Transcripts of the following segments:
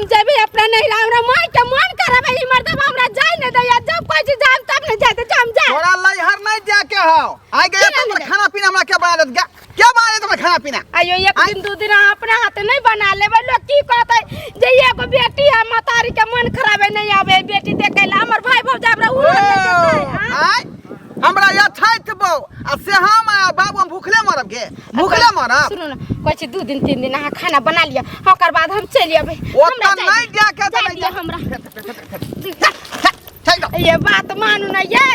हम जेबै अपना नैहरा, हमरा माय के मन करबै ई मर्दबा हमरा जाय नै दैया। जब कहै छी जाम तब नै जाय दै छै, हम जाय। तोरा लैहर नहीं जाके हौ। आइ गया केना तो नहि खाना पीना हमरा के बना देत? के बना देत हमरा खाना पीना? आइयो एक आँय? दिन दू दिन अहाँ अपना हाथे नहीं बना लेबै, लोग की कहतै जे एगो बेटी है, महतारी के मन खराब है, नहीं आवे बेटी देखे ला। हमर भाई भौजाई हमरा उहो नहीं देखे, आँय? आइ हमरा यथार्थ बौ आ से हम आ बाबू हम भूखले मरब गे, भूखले मरब। सुनू ना, कहै छी 2 दिन 3 दिन अहाँ खाना बना लिअ, ओकर बाद हम चलि अबै। ओतऽ हमरा जाय नहि दिअ। जाके तऽ जाय नहि दिअ जा। हमरा। चलि जाउ। ये बात मानू ना ये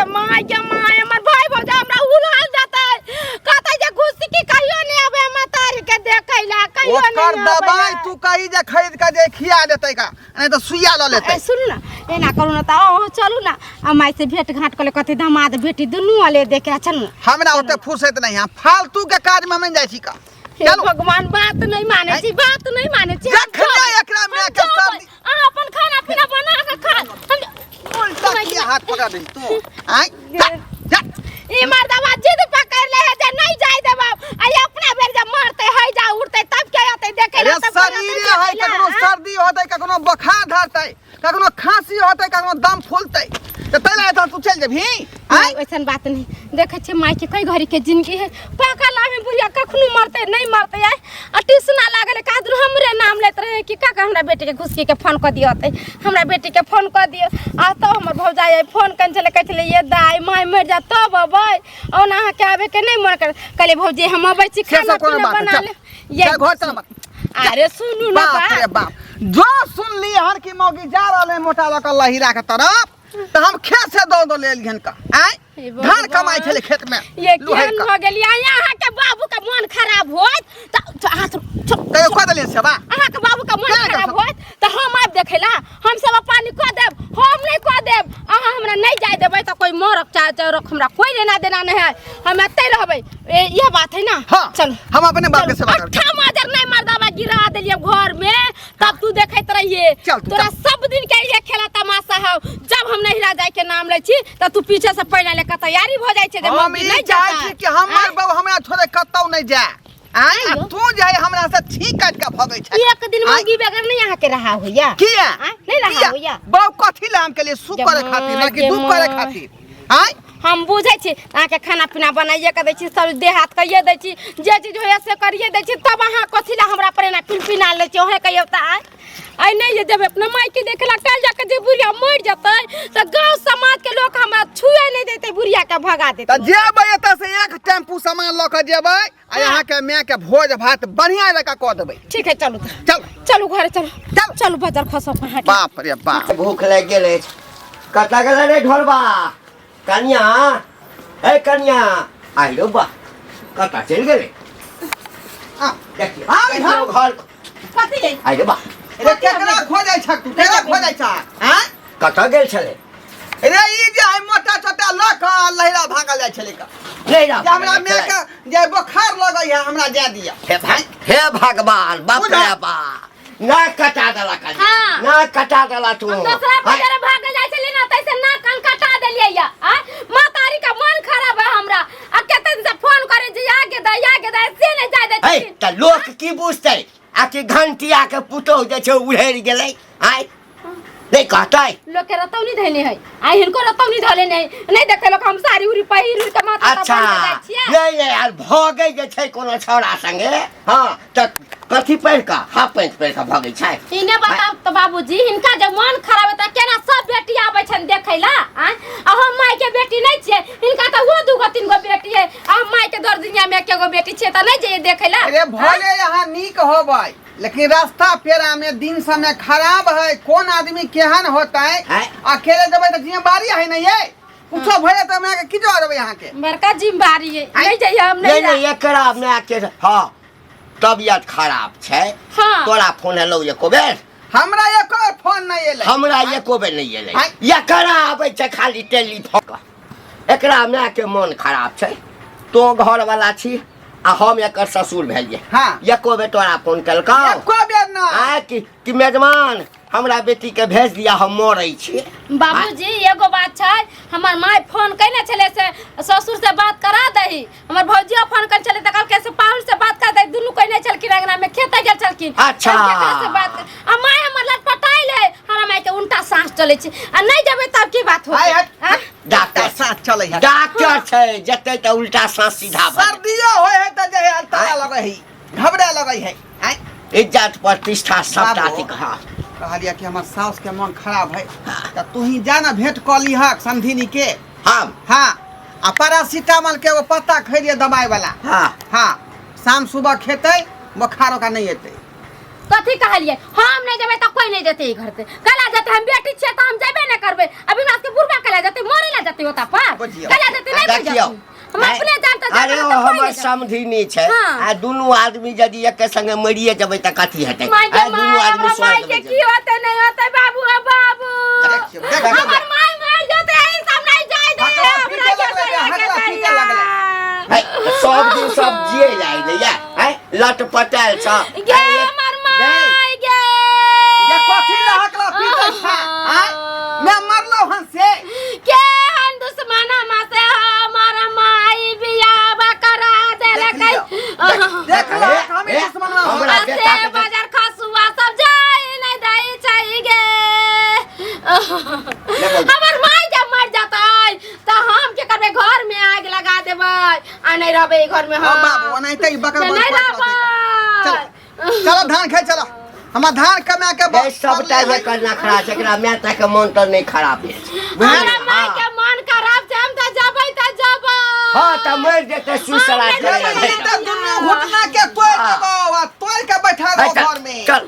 माय, ये माय, हमर भाई भौजाई हमरा उड़ाल जाता है, कहता जे घुस की कहियो नहीं आवे महतारी के देखै ला, कहियो नहीं ओकर आबै दवाई ला। तू कही जे खरीद के जे खिया देतै का, नहीं तऽ सुइया लऽ लेतै। ए, सुनू ना, एना करू ना तऽ अहाँ चलू ना आ माय से भेंट घाट कऽ ले, कथी दामाद बेटी दुनू अले देखे आ, चलू ना। हमरा ओते फुर्सत नहीं है, फालतू के काज में हम नहीं जाइ छी का। हे चलू। भगवान, बात नहीं माने छी, बात नहीं माने छी। हम जखने जेबै, एकरा हम माय के जेबै। सर्दी- अहाँ अपन खाना पीना बना के खा, हम उल्टा किया हाथ पकड़ दे तू? आय जा, जा। ई मर्दवा जिद पकड़ ले है जे नहीं जाय देबा, आ ई अपना बेर जे मरते है जा उड़ते तब के आते देखे अरे ला, तब के आते शरीरे देखे है, ला, कखनो हाँ? सर्दी होतै, कखनो बुखार धरतै, कखनो खांसी होतै, कखनो दम फूलतै, तऽ तै लए तू चलि जेबही? आँय? नहीं, वैसन बात नहीं। देखे छे माय के कई घड़ी के जिंदगी है, पाकल आदमी बुढ़िया कखनो मरते नहीं मरते आय। आ ट्यूशना लागल का दुर हमरे नाम लेत रहे कि काका हमरा बेटी के घुसकी के फोन क दियो, ते हमरा बेटी के फोन क दियो। आ तो हमर भौजाई आई फोन कन छले, कहै छले ये दाई माय मर जा तब अबै, और अहाँ के आबे के नहीं मन कर। कहले भौजी हम अबै छी, से खाना सब कोनो पीना बात बना नहीं। ले। चल, ये चल, घर चल मत। अरे सुनू ना बाप रे बात। बाप, जो सुनली हन कि मौगी जा रहल है मोटा लऽ कऽ लहिरा के तरफ, तऽ हम खेत से दौड़ दौड़ लेल हन का। आँय? हे भगवान। धान कमाइ छलै खेत में ये लोहे केहन का। भऽ गेलियै? अहाँ के बाबू के मन खराब होत तऽ अहाँ सब कहियो कऽ देलियै सेवा? अहाँ के बाबू के मन केना खराब करब? होत तऽ हम आबि देखै ला, हम सब पानी कऽ देब, हम नहि कऽ देब। अहाँ हमरा नहि जाय देबै तऽ कोइ मरक चाहे चरक, हमरा कोइ लेना देना नहि है, हम एतै रहबै। ए, इएह बात है ना? हाँ, चलू। हम अपने बाप के सेवा करब। अट्ठा माजर नहीं मर्दाबा गिरा देलियै घर में, तब तू देखैत रहिए। चल तू, तोरा चल। सब दिन के ये खेला तमाशा हौ, जब हम नहिरा जाय के नाम लै छी तऽ तू पीछे से पहिने लेके तैयारी भऽ जाइ छै जे हम मम्मी ई नहि चाहै जेतै। छी कि हमर आँय? बाबू हमरा छोड़े कतौ नहि जाय। आँय? आ आइयो। तू जे है हमरा से छींक काटि के भगै छै। एक दिन आँय? मौगी बगैर नहीं अहाँ के रहा होइया? किया? आँय? नहीं रहा किया? होइया? बाबू कथी ला हम के लिए सुख करे जमाय खातिर ना कि के दुख करे माय। खातिर? आँय? हम बुझै छी अहाँके खाना पीना बनाइए के दै छी, सब देह हाथ करिए दै छी, जे चीज होइए से करिए दै छी, तब अहाँ कथी लए हमरा पर एना पिनपिना लै छी? अहेँ कहियौ तऽ आँय आइ नहि जे जेबै अपना मायके देखला, काल्हि जाके जे बुढ़िया मरि जेतै तऽ गाँव समाजके लोक हमरा छुए नहि देतै, बुढ़ियाके भगा देतै। तऽ जेबै एतऽ से एक टेम्पू सामान लऽ कऽ जेबै आ यहाँ के माय के भोज भात बढ़िया जकाँ कऽ देबै। ठीक है, चलू तऽ। चल। चलू घरे चलू। चल। चलू बाजार खसो अहाँके। बाप रे बाप, भूख लागि गेल अछि। कतऽ गेलै रे ढोलबा? कनिया, ए कनिया, आइरो बा, कतऽ चलि गेलै? आ, देखियौ, आ, देखियौ घर। कथी है? आइरो बा। रे केकरा खोजै छक तू? केकरा खोजै छक? आँय? कतऽ गेल छलै रे ई जे है मोटा छोटा लऽ कऽ लहिरा भागल जाइ छलै का लहिरा जे हमरा माय के जे बोखार लगै है, हमरा जाय दिअ। हे भाई, हे भगवान, बाप रे बाप, नाक कटा देला कनिया। हाँ। नाक कटा देला तू। हम दोसरा आँय? पर भागल जाइ छलियै ना तैसे नाक कान कटा देलियै या। आँय? महतारी का मन खराब है हमरा, आ कते दिन से फोन करे जे आगे दे, आगे दे, से नहीं जाय दै है छथिन। तऽ लोक की बुझतै आ कि घंटिया के पुतोहु जे छै उड़ेर गेलै? आँय, नहीं कहतै? लोक के रतौनी धैने है, आ हिनको रतौनी धले नहीं, नहीं देखे लोक हम साड़ी उड़ी पहिर उड़ के माथा अच्छा बांध के जाइ छियै। नहीं नहीं यार, भगै जे छै कोनो छौड़ा संगे, हाँ, तऽ कथी पहिर कऽ, हाफ पैंट पहिर कऽ भगै छै? इने बताउ तऽ बाबूजी, हिनका जे मन खराब है तऽ केना सब बेटी आबै छनि देखै ला? आँय? आ हम माय के बेटी नहीं छियै? हिनका तऽ वो दूगो तीन गो बेटी है, आ हम माय के दर दुनिया में एके गो बेटी छियै, तऽ नहीं जइयै देखै ला? अरे भले यहाँ नीक होबै, लेकिन रास्ता पेरा में दिन समय खराब है, कोन आदमी केहन होतै। आँय? अकेले जेबै तऽ जिम्मेवारी है नहीं ये, कुछो भऽ जेतै हमरा के की जवाब देबै अहाँके? बड़का जिम्मेवारी है, नहीं जइयै हम। नहीं नहीं नहीं, एकरा माय के हाँ तबियत खराब छै। हाँ। तोरा फोन एलौ एको बेर? हमरा एको बेर फोन नहि एलै। हमरा एको बेर नहि एलै। आँय? एकरा आबै छै खाली टेलीफोन। एकरा माय के मन खराब छै, तो घरवाला छी आ हम एकर ससुर भेलियै। हाँ। एको बेर तोरा फोन केलकौ? एको बेर ना। आँय, कि मेजमान हमरा बेटी के भेज दिया, हम मरै छी। बाबूजी एगो बात छै, हमर my phone कयने छलै से ससुर से बात करा दही, हमर भौजियो फोन कयने छलै तऽ कहलकै से पाहुन से बात करा दही, दुनू कयने छलखिन, अंगना में खेते गेल छलखिन। अच्छा। केकरा से बात आ my हमर चलै छी आ नहि जेबै तब की बात आय होतै हट। आँय? डॉक्टर साथ चलै है डॉक्टर छै जेतै तऽ उल्टा साँस सीधा भऽ जेतै। सर्दियो होय है तऽ जे अल्तारा लगै है घबरा लगै है आय इज्जत प्रतिष्ठा सबटा बाबू। अथी हँ कहलियै कि हमर साउस के मन खराब है तऽ तू ही जा ना भेंट कऽ लीहक समधिनी के हम हाँ आ पैरासीटामोल के एगो पत्ता खैलिए दवाई वाला हाँ हाँ शाम सुबह खेतै बोखार ओकरा नहि एतै कथी कहलियै हम नहि जेबै तऽ कोई नहि जेतै ई घर से कला जेतै हम बेटी छियै तऽ हम जेबे नहि करबै अभी हमरा सबके बुढ़बा कला जेतै मरे ला जेतै ओतऽ पर बुझियौ। कला जेतै नहि देखियौ बुझियौ हम अपने जान तऽ अरे जेबै ओ तऽ कोई हमर नहि जेतै। समधिनी छै हाँ। आ दुनू आदमी यदि एके संगे मरिए जेबै तऽ कथी हेतै माय के आ दुनू माय आदमी हमरा माय स्वर्ग के मे की होतै नहि होतै बाबू ओ बाबू देखियौ, देखियौ। हमर माय मर जेतै एहि सब नहि जाय दे हकला हमरा पीटे के लगलै रे, हकला पीटे लगलै। है, सब दिन सब जिए जाइ ने या है लटपटायल छ गे हमर माय गे ये कथी लहकला पीटै छै आय मैं मरलो हन से के हन दुश्मन हम से हमर माई बियाह करा देलकै देख लो हम ए, दुश्मन हम हमरा से बेटा के बाजार खसुआ सब जाय नहि दै छै गे हमर माई जब मर जतै तऽ हम के करबै घर में आग लगा देबै आ नहि रहबै ई घर में ओ हम बाबू ओनाहिते ई बकर से बकर नहि करैत रहतै। रहबै चलो चलो धान खाइ चलो हमर धान कमा के ए, सबटा एकर नखरा छै एकरा माय के मन तऽ नहि खराब भेल छै हमरा माय के मन खराब छै हम तऽ जेबै तऽ जेबै हँ तऽ मरि जेतै सुसरा हम नहि जेबै। तऽ दुनू घुटना के तोड़ देबो आ तोड़ के बैठा दो घर में चल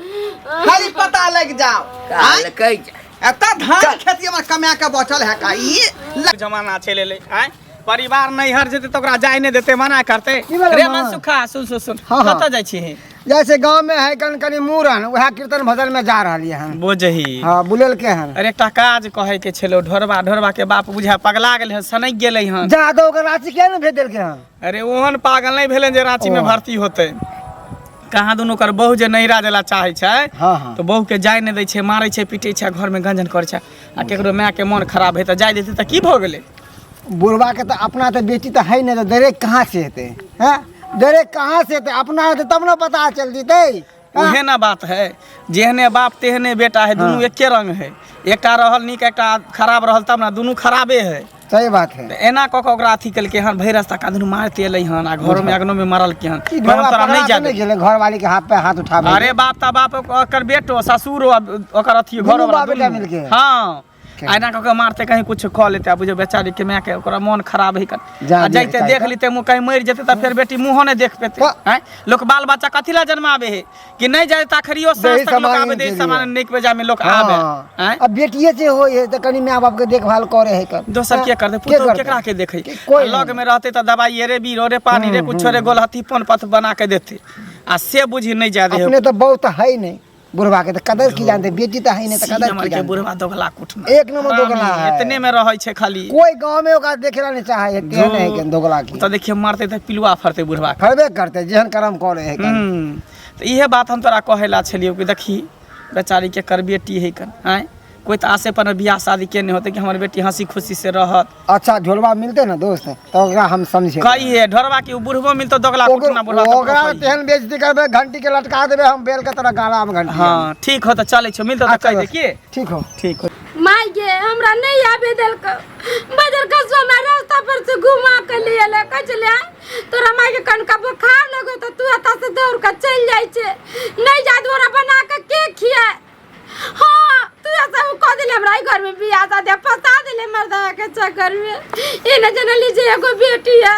खाली पता लग जाओ आँय? कहलकै जे एतऽ धान चल। खेती हमर कमा के बचल है का ई जमाना चलि एलै आँय परिवार नैहर जेतै तऽ ओकरा जाय नहि देतै मना करतै की भेलै रे मामा? मनसुखा सुन सुन सुन हाँ, हाँ। कतऽ जाइ छी जैसे गांव में है कन कनी मूड़न वएह कीर्तन भजन में जा रहलियै हन बुझही हाँ बुलेल के हन अरे एकटा काज कहै के छलो ढोरबा ढोरबा के बाप बुझा पगला गेलै हन सनकि गेलै हन जा तो ओकर रांची किया ने भेज देलकै हन अरे ओहन पागल नहि भेलै जे रांची में ओ। भर्ती होतै कहाँ दुनू ओकर बहु जे नैहरा जेला चाहै छै हाँ, हाँ। तऽ बहुके जाय नहि दै छै मारै छै पीटै छै घर में गंजन करै छै आ केकरो मायके मन खराब है तऽ जाय देतै तऽ की भऽ गेलै बुढ़वा के तऽ अपना तऽ बेटी तऽ है नहि तऽ डरे कहाँ से हेतै हैं डरे कहाँ से हेतै अपना हेतै तब ने पता चल जेतै हाँ? उहे ना बात है जेहने बाप तेहने बेटा है दुनू एके रंग है एकटा रहल नीक एकटा खराब रहल तब ना दुनू खराबे है सही बात है तऽ एना कऽ कऽ ओकरा अथी केलकै हन भरि रास्ता का दुनू मारते एलै हन आ घरोमे अगनोमे मारलकै हन ई पर ढोला हम तोरा पगला नहि तऽ जाय नहि देबौ। गेलै घरवाली के हाथ पे हाथ उठाबै अरे बाप ता बाप ओकर बेटो ससुरो आ ओकर अथी दुनू घरो बाप बेटा मिलके। हाँ आ एना कऽ कऽ मारते कहीं कुछ कऽ लेते आ बुझो बेचारी के माय के ओकरा मन खराब है कर जा आ देख जाइते चाही देख तऽ। लेते मुँह कहीं मरि जेते तऽ फेर बेटी मुँहो नहि देख पेते तऽ। आँय लोक बाल बच्चा कथी ला जन्माबे है कि नहि जाए तखरियो साँझ दही तक लोक सामान आबे दे के सामान लिए। नीक बेजा में लोक आबे हाँ आँय अब बेटिए से होय है तऽ कनी माय बाप के देखभाल करे है कर दोसर के करते के पुतोह करतै? केकरा के देखै के- कोई लग नहीं। में रहते तऽ दवाई रे बीरो रे पानी रे कुछो रे गोलहथी पन पथ बना के देते आ से बुझी नहि जाय दे अपने तऽ बहुत है नहीं बुढ़वा के तऽ कदर की जानते बेटी तऽ है नहीं तऽ कदर नंबर की के जानते बुढ़वा दोगला कुटना एक नंबर दोगला है। इतने में रहै छै खाली कोई गांव में ओकरा देखे ला नहीं चाहे है तेहन है के दोगला की तऽ देखिए मरते तऽ पिलुआ फरते बुढ़वा के फरबे करते जेहन करम करे है कन। तऽ इहे बात हम तोरा कहै ला छलियौ कि देखी बेचारी के कर बेटी है कन आँय कोई तऽ आसे पर बियाह शादी के नहीं होते कि हमर बेटी हंसी खुशी से रहत अच्छा ढोलवा मिलते ना दोस्त तो ओकरा हम समझे कही है ढोरवा की उ बुढ़बो मिलतो दोगला कुटना बुढ़वा तऽ ओकरा कही। तेहन बेइज्जती करबे घंटी के लटका देबे हम बेल के तरह गाला में घंटी हाँ ठीक हो तऽ चलै छौ मिलतो तऽ अच्छा कहि दे दोस्त, की ठीक हो ठीक हो माय गे हमरा नहीं आबे देलक बाजार कसबा में रास्ता पर से घुमा के ले एले कहै छलै तोरा माय के कनका बोखार लगो तऽ तू एतऽ से दौड़ के चलि जाइ छै नहीं जाय तोरा बना के के खियाए हाँ तू सब कह दिले हमरा ई घर में बियाह शादी फंसा दिले मर्दवा के चक्कर में ई न जनली जे एगो बेटी है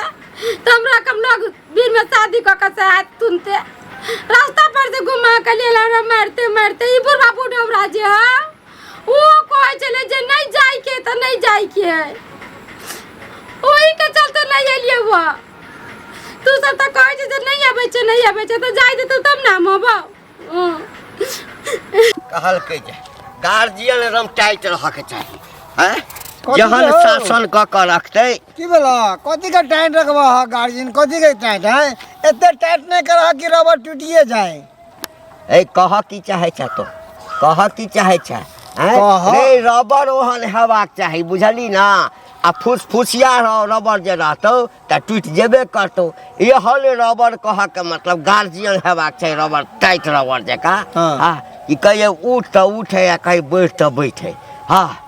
तो हमरा कम लोग बीर में शादी कऽ के से आयत तुनते रास्ता पर से घुमा के ले हमरा मारते मारते ई बुढ़वा बुढ़वा जे है ओ कहै छलै जे नहीं जाय के तऽ नहीं जाय के है ओही के चलते नहीं एलियै वो तू सब तऽ कहै छै जे नहीं आबै छै नहीं आबै छै तऽ जाय देतौ तब ने हम अबौ कहलकै जे गार्जियन एकदम टाइट रहऽके चाही हैं कथी जहन हो? शासन कऽ कऽ रखतै की भेल कथी के टाइट रखबह गार्जियन कथी के टाइट है एते टाइट नहीं करह कि रबर टूटिए जाए ए कह की चाहै छ तो कह की चाहै छ हैं? कह। रे रबर ओहन हेबाक चाही बुझली ना आ फुसफुसिया रबर जे रहतौ तऽ टूटि जेबे करतौ एहन रबर कहऽके मतलब गार्जियन हेबाक छै रबर टाइट रबर जकाँ हाँ। कि कहिए उठ तऽ उठे आ कहीं बैठ तऽ बैठे हाँ।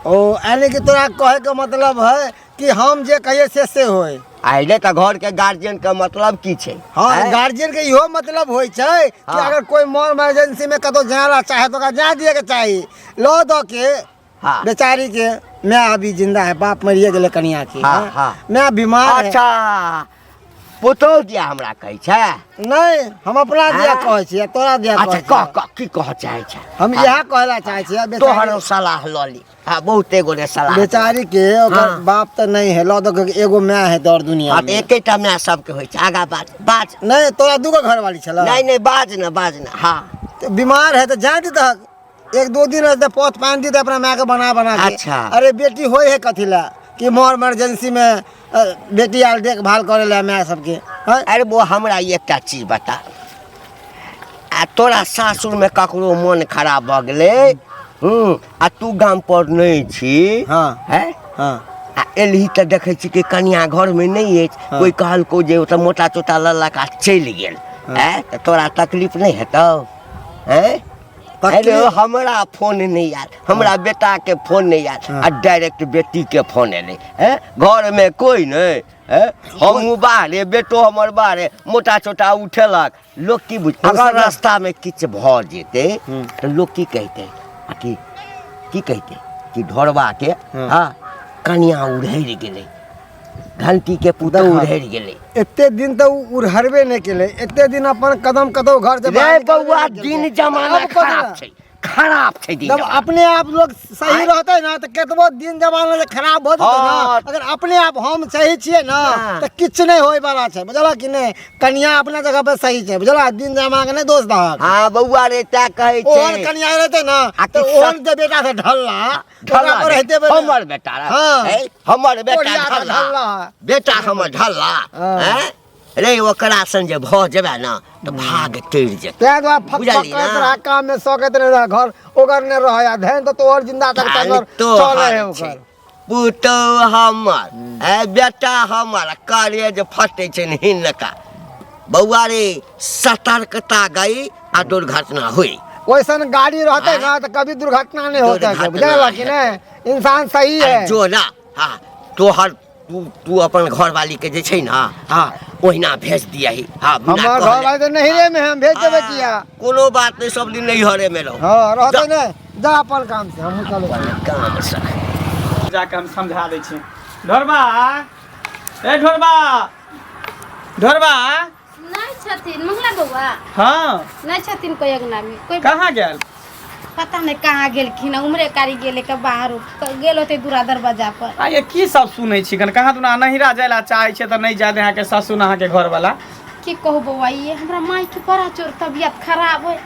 ओ यानी कि तोरा कहे के मतलब है कि हम जे कहिए से होय। आइले तऽ घर के गार्जियन के मतलब की छै? हाँ, आँय? गार्जियन के इहो मतलब होइ छै कि हाँ। अगर कोई मोर इमरजेंसी में कतौ जाए ला चाहे तो ओकरा जाए दिए के चाही, लो दो के। हाँ। बेचारी के माय अभी जिंदा है, बाप मरिए गेलै कनिया के। हाँ, हाँ? हाँ। माय बीमार है। अच्छा, पुतोहु दिया हमरा कहै छै? नहीं, हम अपना दिया हाँ? कहै छियै, तोरा दिया अच्छा, कहै कह छियै। कह, की कह चाहै छै? हम हाँ। इएह कहै ला चाहै छियै, बेचारी- तोहरो सलाह लऽ ली। हाँ, बहुते गोरे सलाह बेचारी के ओकर हाँ। बाप तऽ नहीं है, लऽ दऽ के एगो माय है दौड़ दुनिया हाँ, तऽ में। एकेटा माय सबके होइ छै। आगा बाज, बाज। नहीं, तोरा दूगो घरवाली छलै? नहीं नहीं, बाज ना, बाज ना। हाँ। तऽ बीमार है तऽ जाए दीतहक, एक दो दिन रहते पौध पानि दीते अपना माय के बना बना के। अच्छा। अरे बेटी होय है कथी ला कि मोर इमरजेंसी में बेटी आयल देखभाल करे ला माय सबके। हैं? अरे वो हमरा एकटा चीज बता, आ तोरा सासुर में ककरो मन खराब भऽ गेलै, आ तू गाम पर नहि छी? हाँ। हैं? हाँ। आ एलही तऽ देखै छी कि कनिया घरमे नहि अछि। हाँ। कोइ कहलकौ जे ओतऽ मोटा चोटा ललक आ चलि गेल। हाँ। हैं? तऽ तोरा तकलीफ नहि हेतौ? हैं? तकलीफ- अरे हमरा फोन नहीं आयल, हमरा बेटा के फोन नहीं आयल, हाँ। आ डायरेक्ट बेटी के फोन एलै। हैं? घर में कोई नहीं हैं? हमहूँ बाहरे, बेटो हमर बाहरे, मोटा चोटा उठेलक, लोक की बुझ हो अगर सकल- रास्ता में किछु भऽ जेतै हम्म। तऽ लोक की कहितै? आ की की कहितै कि ढोरबा के हाँ। हाँ कनिया उड़हरि गेलै, घंटी के पुतोहु देखा। उड़हरि गेलै। एते दिन तऽ उ उड़हरबे नहि केलै, एते दिन अपन कदम कतौ घर से रे बाहर निकलबे बौआ, नहि केलकै। दिन जमाना अब कथी खराब ला? छै, खराब छै दिन जब जमाना। अपने आप लोग सही आँय? रहते ना तऽ केतबो दिन जमाना जे खराब भऽ जेतै ना, हाँ। अगर अपने आप हम सही छियै ना हाँ। तऽ किछु नहि होय वाला छै, बुझलह कि नहि? कनिया अपना जगह पर सही छै, बुझलह? दिन जमाना के नहि दोष दहक। हाँ बौआ रे, तैं कहै छै। ओहन कनिया रहतै ना आ तऽ कि ओहन जे बेटा से ढल्ला, ढल्ला ओकरा पर हेतै बे- हमर बेटा रह। हाँ। हैं? हमर बेटा ओढ़िया के ढल्ला। ढल्ला। बेटा हमर ढल्ला। हाँ। हैं? रे ओकरा सन जे भऽ जेबै ना तऽ भाग टेर जेतै। तैं दुआरे फक फक बुझलियै करैत ना? रह, काम में सकैत नहि रह, घर ओकर नहि रहै, आ धैन तऽ तोहर जिंदा तक खाली तकर तोहर चलै है छै। ओकर। पुतहु हमर, ए बेटा हमर, करेज फटै छै ने हिनका। बौआ रे, सतर्कता गई आ दुर्घटना हुई। वैसन गाड़ी रहते आँय? ना तो कभी दुर्घटना नहीं होता है, दुर्घटना बुझल कि नहीं? इंसान सही है। जो ना, हाँ, तोहर तू तू अपन घरवाली के जे छै ना, हाँ, ओहिना भेज दियही। हाँ, बिना हमार कहले। घर वाले तो नहीं रे में हम भेज देबे हाँ, किया। कोनो बात नहीं, सब दिन नहीं हरे में रहो। हाँ, रहते जा। नहीं, जा अपन काम से, हम चलो अपन काम से। जाके हम समझा दै छी। ढोरबा, ए ढोरबा, ढोरबा। नहि छथिन मंगला बौआ? हाँ। नहि छथिन कोई अंगना में कोई। कहाँ गेल? पता नहीं कहाँ गेलखिन, उम्हरे कारी गेले के बाहर गेल होते दूरा दरवाजा पर। आ ये की सब सुनै छी कन? कहाँ दुना नहिरा जाय ला चाहै छै तऽ नहि जाय दे अहाँके सासु अहाँके घरवाला। की कहू बौआ, ये हमरा माय के बड़ा जोर तबियत खराब है,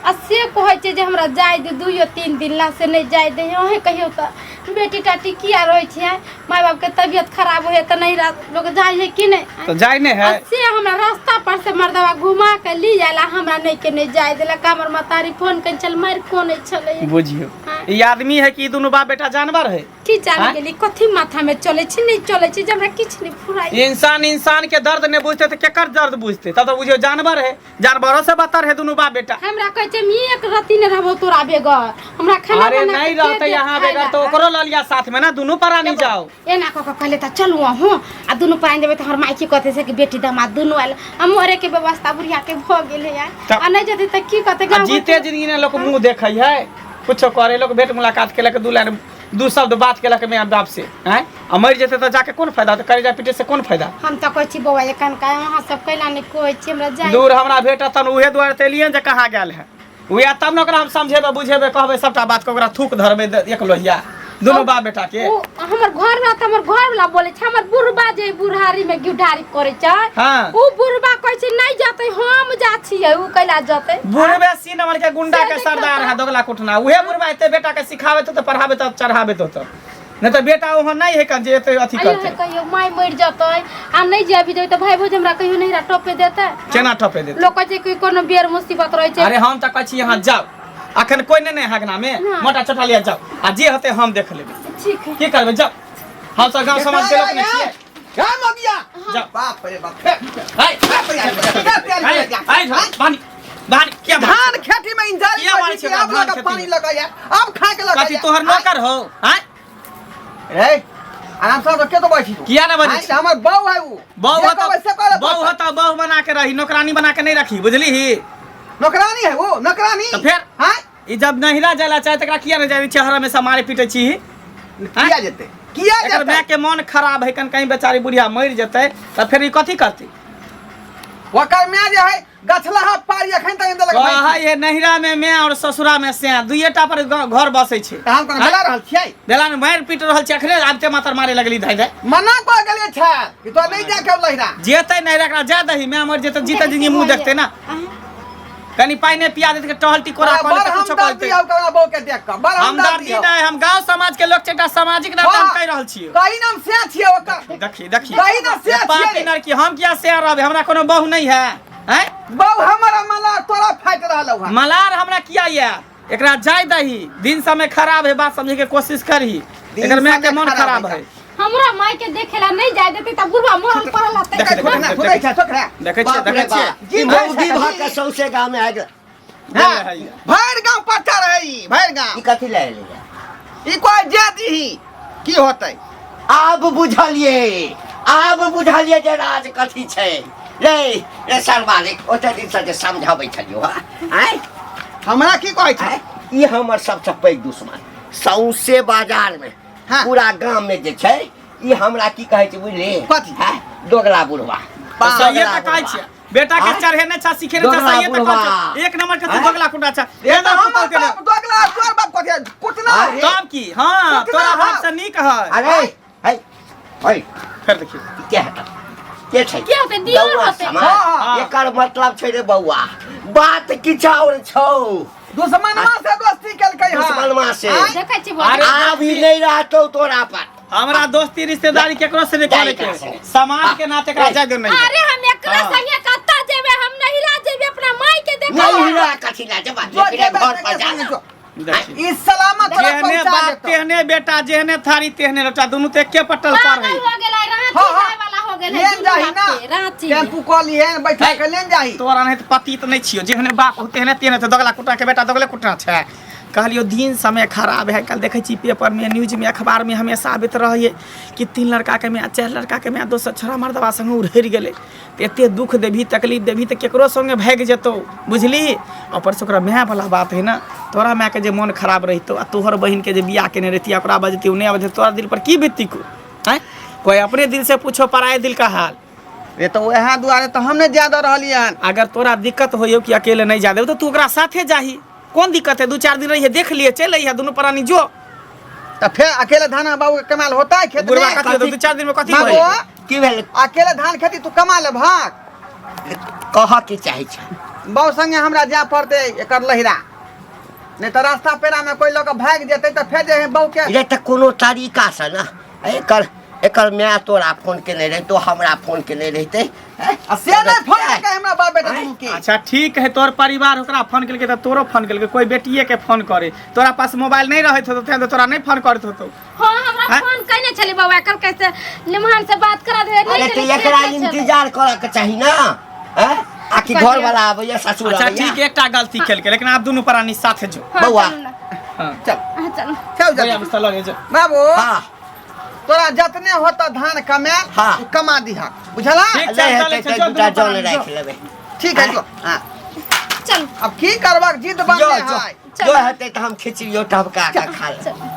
आ से कहै छै जे हमरा जाय दे 2-3 दिन ला, से नहि जाय दे। अहें कहियौ तऽ बेटी टाटी किया रहै छै? माय बाप के तबियत खराब होय तऽ नहीं लोग जाय है कि नहीं? तऽ जाय नहि है। आ से हमरा रास्ता पर से मर्दवा घुमा के ली आयल, हमरा नहीं के नहीं जाय देलक। हमर महतारी फोन कने छल, मारि कोने छलै। बुझियौ, हाँ। ई आदमी है कि ई दुनू बाप बेटा जानवर है? की जाने हाँ? गेली कथी माथा में चले छी नहीं चले छी, जे हमरा किछु नहीं फुराई। इंसान इंसान के दर्द नहीं बुझते तऽ केकर दर्द बुझते? तब तऽ बुझियौ जानवर है, जानवरों से बदतर है दुनू बाप बेटा। हमरा कहै छै हम एक रत्ती नहीं रहबो तोरा बेगर, हमरा खाना अरे बना के नहीं के रहते देत यहाँ खाय बेगर ला? तो ओकरो लऽ लिया साथ में ना, दुनू प्राणी जाओ। एना कऽ कऽ कहले तऽ चलू अहूँ, आ दुनू प्राणी जेबै तऽ हमर माय की कहतै से कि बेटी दामाद दुनू आयल, आ मरे के व्यवस्था बुढ़िया के भऽ गेलै यार। तऽ- आ नहीं जेतै तऽ की कहतै आ गाँव जीते जिंदगी ने लोग मुंह देखै है, कुछो करे लोग भेंट मुलाकात केलक, दू लाइन दू शब्द बात केलक माय बाप से, हैं? आ मरि जेतै तऽ जाके कोन फायदा? तऽ करेजा पीटे से कोन फायदा? हम तऽ कहै छी बौआ एखन का अहाँ सब कैला नहि कहै छी हमरा जाय दूर हमरा भेटत तहन उहे दुआरे तऽ एलियै जे कहाँ गेल है उहे, तब ने ओकरा हम समझेबै बुझेबै, कहबै सबटा बात के, ओकरा थूक धरबै एक लोहिया दुनू बाप बेटा के। ओ हमर घर वाला तऽ हमर घर वाला बोलै छै, हमर बुढ़बा जे बुढ़ारी में घिढारी करै छै, हाँ। उ बुढ़बा कहै छै नहि जेतै, हम जा छियै, उ कैला जेतै? बुढ़बे सी नंबर के गुंडा से के देखियौ सरदार तऽ। है दोगला कुटना, उहे बुढ़बा एते बेटा के सिखाबे तो पढ़ाबे तो चढ़ाबे तो, नहीं तऽ बेटा ओहन नहीं है जे एते अथी आइयो करते। हे कहियो माय मरि जेतै आ नहि जेबी जेबै तऽ भाय भौज हमरा कहियो नहिरा टपे देतै? केना टपे देतै? लोक कहै छै कि कोनो बेर मुसीबत रहै छै। अरे हम तऽ कहै छी यहाँ जाउ, अखन कोई नहीं नहीं हगना में ना। मोटा छोटा लिया जाओ, आ जे होते हम देख लेबै। ठीक है। की करबै? जाओ, हम सब गांव समाज के लोक नहीं छियै। क्या मगिया? जाओ। बाप रे बाप। हाय हाय, हाय हाय, पानी धान किया धान खेती में इंजारी किया मारै छै अब धान लगा खेती पानी में? लगाया अब खा के कथी लगाया तोहर नौकर हो आय रे आराम से के तो बैठी तू किया ना बजै आँय, छी? हमर बहू है उ बहु जे हो कहबै से करे त बहु हो त बहु बना के रही नौकरानी बना के नहीं रखी बुझली ही नौकरानी है वो नौकरानी तऽ फेर? हाँ ई जब नहिरा जाला चाहे तकरा किया नहीं जाय चेहरा में से मारे पीटे छी किया जेते किया एकर जेते माय के मन खराब है कन कहीं बेचारी बुढ़िया मरि जेतै तऽ फेर ई कथी करतै ओकर माय जे है गछलहा पारी अखन तक देलक कहै हे नहिरा में मैं और ससुरा में से दुइएटा पर घर बसै छै तऽ हम कोना बेला रहल छियै बेला में मारि पीट रहल छै अखने आबिते मातर मारे लगली धाइ धाइ मना कऽ गेलियै छै कि तो नहीं जाके लहिरा जेतै नहिरा एकरा जा दही माय मरि जेतै जीते जिंदगी मुँह देखतै ना कनी पानि नहि पिया देतै टहल टिकोरा बड़ कऽ लेतै कुछो कऽ हमदर्दी लेतै हौ ककरा बहू के देख कऽ बड़ हमदर्दी हमदर्दी हौ नहि हम गांव समाज के लोग छै एकटा सामाजिक नाते हम कहि रहल छियै कही नाम से छियै ओकर देखी देखी कही ना से छियै पापी नरकी हम किया शेयर रहबै हमरा कोनो बहु नहि है हैं बहू हमर मला तोरा फाटि रहल हौ मलार हमरा किया ये एकरा जाय दही दिन समय खराब है बात समझे के कोशिश करही दिन एकर माय के समय मन खराब खराब है है हमरा माय के देखेला नहीं जाय देते तब बुढ़वा मरल पड़ल रहतै देख, देख, छोकरा देख, सुनै छै छोकरा देखै छियै बाप रे देखै छियै बाप जी ई भाई मौगी साहब, भऽ के सौंसे गाँव में आबि हाँ, भरि गाँव पट्टा रहै ई भरि गाँव ई कथी लए एलै ई कोइ जे दीही की होतै आब बुझलियै आब बुझलियै जे राज कथी छै रे रे सरमालिक ओते दिनसँ जे समझाबै छलियौ हँ आँय हमरा की कहै छै आँय ई हमर सबसँ पैघ दुश्मन सौंसे बाजारमे हाँ। पूरा गाममे जे छै ई हमरा की कहै छै बुझली कथी? हँ दोगला बुढ़वा तऽ सहिए दोगला तऽ कहै बुढ़वा। छियै बेटा के आँय? चढ़ेने छा सिखेने छा दोगला सहिए तऽ कहै बुढ़वा। छियै एक नंबर के तू आँय? दोगला कुटा छा ये एक तऽ पुतहु हमर के बाप दोगला तोर बाप कथी कुटना आँय? रे। तब की हाँ कुटना तोरा बाप हौ। से नीक है अरे है है फेर देखिए ई के हेतौ के छै के होतै? दियोर बौआ होतै। समाज। हाँ, हाँ। एकर मतलब छै रे बौआ बात किछु और छौ दुश्मनमा से दोस्ती केलकै हँ दुश्मनमा से आँय? देखै छी अरे आब ई नहि रहतौ तोरा पर हमरा दोस्ती रिश्तेदारी केकरो से नहीं करे जाय के समाज के नाते एकरा जाय दो नहीं अरे हम एकरा हाँ। संगे कत्ता जेबे हम नहिरा जेबे अपना माई के नहीं देखे हिरा कथी ला जबा जो एकरे जेबे घर पर तेकरे जा संगे जो। देखिए ई सलामत तोरा जेहने पहुंचा बाप देतौ तेहने बेटा जेहने थारी तेहने लोटा दुनू तो एके पटल पर पागल है हो गेलै रांची हाँ, हाँ। जाय वाला हो गेलै लेन दुनू जाही ना बाप के, रांची टेम्पू कऽ लिहेन बैठा के लेन जाही तोरा नहीं तो पति तो नहीं छियो जेहने बाप हो तेहने तेहने तो दोगला कुटा के बेटा दोगले कुटा छै कहलियो दिन समय खराब है कल देखै छी पेपर में न्यूज में अखबार में हमेशा आबैत रहैए कि तीन लड़का के माय चारि लड़का के माय दोसर छोड़ा मर्दबा संगे उड़हरि गेलै तऽ एते दुख देबही तकलीफ देबही तऽ केकरो संगे भागि जेतौ बुझली ऊपरसँ ओकरा मायवला बात है ने तोरा मायके जे मोन खराब रहितौ आ तोहर बहिनके जे बियाह केने रहिती ओकरा बजती ओ नहि बजती तोरा दिल पर की बीतती को आँय कोइ अपने दिल से पूछो पराये दिल का हाल रे तऽ वएह दुआरे तऽ हम नहि जाय दऽ रहलियै हन अगर तोरा दिक्कत होइयो कि अकेले नहीं जा देबो तो तू ओकरा साथे जाही कोन दिक्कत है दू चार दिन रहिए देख लिए चल अइहे दुनू प्राणी जो तऽ फेर अकेले धान बाबू के कमाल होता है खेत बुढ़वा में कथी होतौ दू चार दिन में कथी बाबू होई की भेल अकेले धान खेती तू कमा ले भाग कह के चाहै छै बाबू संगे हमरा जाय पड़तै एकर लहिरा नहि तऽ रास्ता पेरा में कोई लऽ कऽ भागि जेतै तऽ फेर जे है बहू के रे तऽ कोनो तरीका से ने एकर एकर माय तोरा फोन केने रहितो हमरा फोन केने रहितै हैं? आ से नहि फोन केलकै हमरा बाप बेटा दुनू के अच्छा ठीक है तोर परिवार ओकरा फोन केलकै तऽ तोरो फोन केलकै कोई बेटिए के फोन करे तोरा पास मोबाइल नहीं रहैत होतौ तें तोरा नहीं फोन करैत होतौ हाँ हमरा हैं? फोन कइने छलै बौआ कल कैसे निमहान से बात करा दे अरे तऽ एकरा इंतजार करऽ के चाही ना हैं? आ कि घर वाला आबैया ससुर अच्छा आबैया ठीक है, एकटा गलती केलकै लेकिन आप दुनू प्राणी साथे जो बौआ। हाँ चल चल चल भैया जल्दी मुस्ता लगे जो बाबू हाँ तोरा जतने होता धान कमायल हाँ। तू कमा दिहा बुझला ठीक। नहि चल, हेतै चल, तऽ चल, दूटा दुनू जन प्राणी राखि जो। लेबै ठीक है जो हाँ चल अब की करबक जिद जो बनले जो है जो हेतै तऽ हम खिचड़ियो टभका कऽ खा लेबै